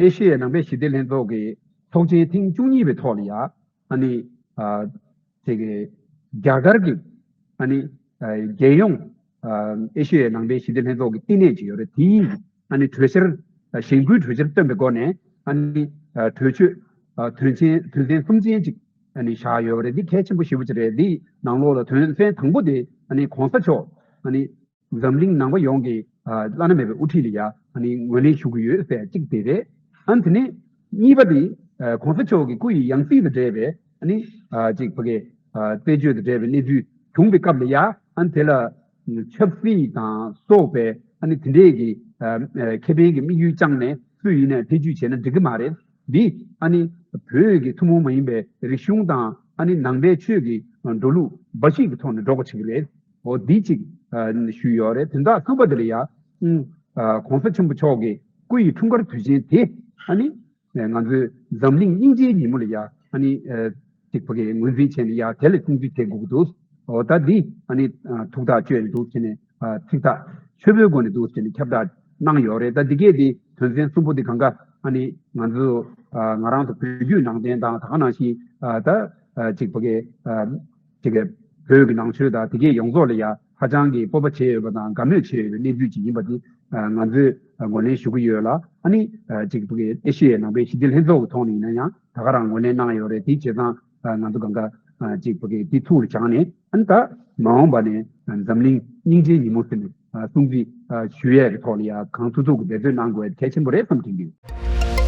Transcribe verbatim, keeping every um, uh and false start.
ཨེ་ཤེ་ཡའི་ནང་པའི་ཞི་བདེ་ལྷན་ཚོགས་ཀྱི་ཚོགས་ཆེན་ཐེངས་བཅུ་གཉིས་པའི་ཐོག་ལ་ཡ། ཨ་ནི། ཨ། དེ་གི་རྒྱ་གར་གྱི། ཨ་ནི། ཨ། རྒྱལ་ཡོངས། ཨ། ཨེ་ཤེ་ཡའི་ནང་པའི་ཞི་བདེ་ལྷན་ཚོགས་ཀྱི་བསྟི་གནས་ཅིག་ཡོད་རེད། དེའི། ཨ་ནི། གྲོས་འཆར། ཨ། གཞེན་སྐུལ་གྲོས་འཆར་བཏོན་པའི་སྒོ་ནས། ཨ་ནི། ཨ། གྲོས་ཆོད། ཨ། དོན་ཚན། དོན་ཚན་གསུམ་ཅན་ཅིག་ཨ་ནི། བཞག་ཡོད་རེད། འདི་གལ་ཆེན་པོ་ཞེ་པོ་ཅིག་རེད། འདི་ནང་ལོགས་ལ་དོན་ཚན་དང་པོ་དེ། ཨ་ནི། གོང་ས་མཆོག་ཨ་ནི། འཛམ་གླིང་ནང་པ་ཡོངས་ཀྱི། ཨ། བླ་ན་མེད་པའི་དབུ་ཁྲིད་ལ་ཡ། ཨ་ནི། ངོས་ལེན་ཞུ་གི་ཡོད་ཟེར་གཅིག་དེ་རེད། ཨ་ནི་དེ་ནས་གཉིས་པ་དེ། ཨ། གོང་ས་མཆོག་གི་སྐུ་ཡི་ཡང་སྲིད་དང་འབྲེལ་བའི། ཨ་ནི། ཨ། གཅིག་ཕ་གི། ཨ། རྩད་གཅོད་དང་འབྲེལ་བའི་གནས་ཚུལ་བྱུང་བའི་སྐབས་ལ་ཡ། ཨ་ནི་དེ་ལ་ཆབ་སྲིད་དང་སོགས་པའི། ཨ་ནི་དེ་འདྲས་ཀྱི། ཨ། ཨ། ཁེ་ཕན་གྱི་དམིགས་ཡུལ་བཅངས་ནས་སུ་ཡིན་ནའི་ཐེ་ཇུས་བྱས་ན་འགྲིག་གི་མ་རེད། འདི། ཨ་ནི། བོད་ཀྱི་ཐུན་མོང་མ་ཡིན་པའི་རིག་གཞུང་དང་། ཨ་ནི། ནང་པའི་ཆོས་ཀྱི་འགྲོ་ལུགས་འབའ་ཞིག་གི་ཐོག་ནས་འགྲོ་དགོས་བྱེད་ཀྱི་རེད། འོ། འདི་གཅིག་ཨ། ཞུས་ཡོད་རེད། དོན་དག་གསུམ་པ་དེ་ལ་ཡ། ཨ། གོང་ས་ཆེན་པོ་མཆོག་གི་སྐུ་ཡི་འཁྲུངས་སྐར་དུས་ཆེན་དེ། ཨ་ནི། ང་ཚོའི་འཛམ་གླིང་སྙིང་རྗེའི་ཉིན་མོ་ལ་ཡ། ཨ་ནི། ཨ། གཅིག་ཕ་གི་ངོས་འཛིན་བྱས་ནས་ཡ། དེ་ལ་སྲུང་བརྩི་བྱེད་དགོས་ཀྱི་འདུག་འོ། ད་འདི། ཨ་ནི། ཨ། ཐུགས་ཐག་གཅོད་འདུག་བྱས་ནས། ཨ། ཚིག་ཐག་ཆོད་པོའི་སྒོ་ནས་འདུག་བྱས་ནས་ཁྱབ་བསྒྲགས་གནང་ཡོད་རེད། ད་འདི་གས་དེ་དོན་ཚན་གསུམ་པོ་དེ་གང་ག། ཨ་ནི། ང་ཚོ། ཨ། ང་རང་ཚོ་བོད་བརྒྱུད་ནང་བསྟན་དང་། ད་ག་ནང་བཞིན། ཨ། ད། ཨ། གཅིག་ཕ་གི། ཨ། གཅིག་གི་བོད་ཀྱི་ནང་ཆོས་དང་དེ་གས་ཡོངས་རྫོགས་ལ་ཡ་ཧ་ཅང་གི་སྤོབས་པ་བྱེད་འོས་པ་དང་དགའ་མོས་བྱེད་འོས་པའི་གནས་ཚུལ་ཅིག་ཡིན་པ་དེ། ཨ། ང་ཚོས། ཨ། ངོས་ལེན་ཞུ་གི་ཡོད་ལ། ཨ་ནི། ཨ། གཅིག་ཕ་གི་ཨེ་ཤེ་ཡའི་ནང་པའི་ཞི་བདེ་ལྷན་ཚོགས་ཀྱི་ཐོག་ནས་ཡིན་ན་ཡང་ད་ག་རང་ངོས་ལེན་གནང་ཡོད་རེད། དེ་བྱས་ཙང་། ཨ། ང་ཚོ་གང་ག། ཨ། གཅིག་ཕ་གི་དེ་ཐུགས་ལ་བཅངས་ནས། ཨ་ནི་ད་མ་འོངས་པ་ནས་འཛམ་གླིང་སྙིང་རྗེའི་ཉིན་མོ་ཟེར་ནས། ཨ། སྲུང་བརྩི། ཨ། ཞུ་ཡས་ཀྱི་ཐོག་ལ་ཡ་གང་ཐུབ་ཐུབ་ཀྱི་འབད་བརྩོན་གནང་དགོས་གལ་ཆེན་པོ་རེད་བསམ་གྱི་ཡོད།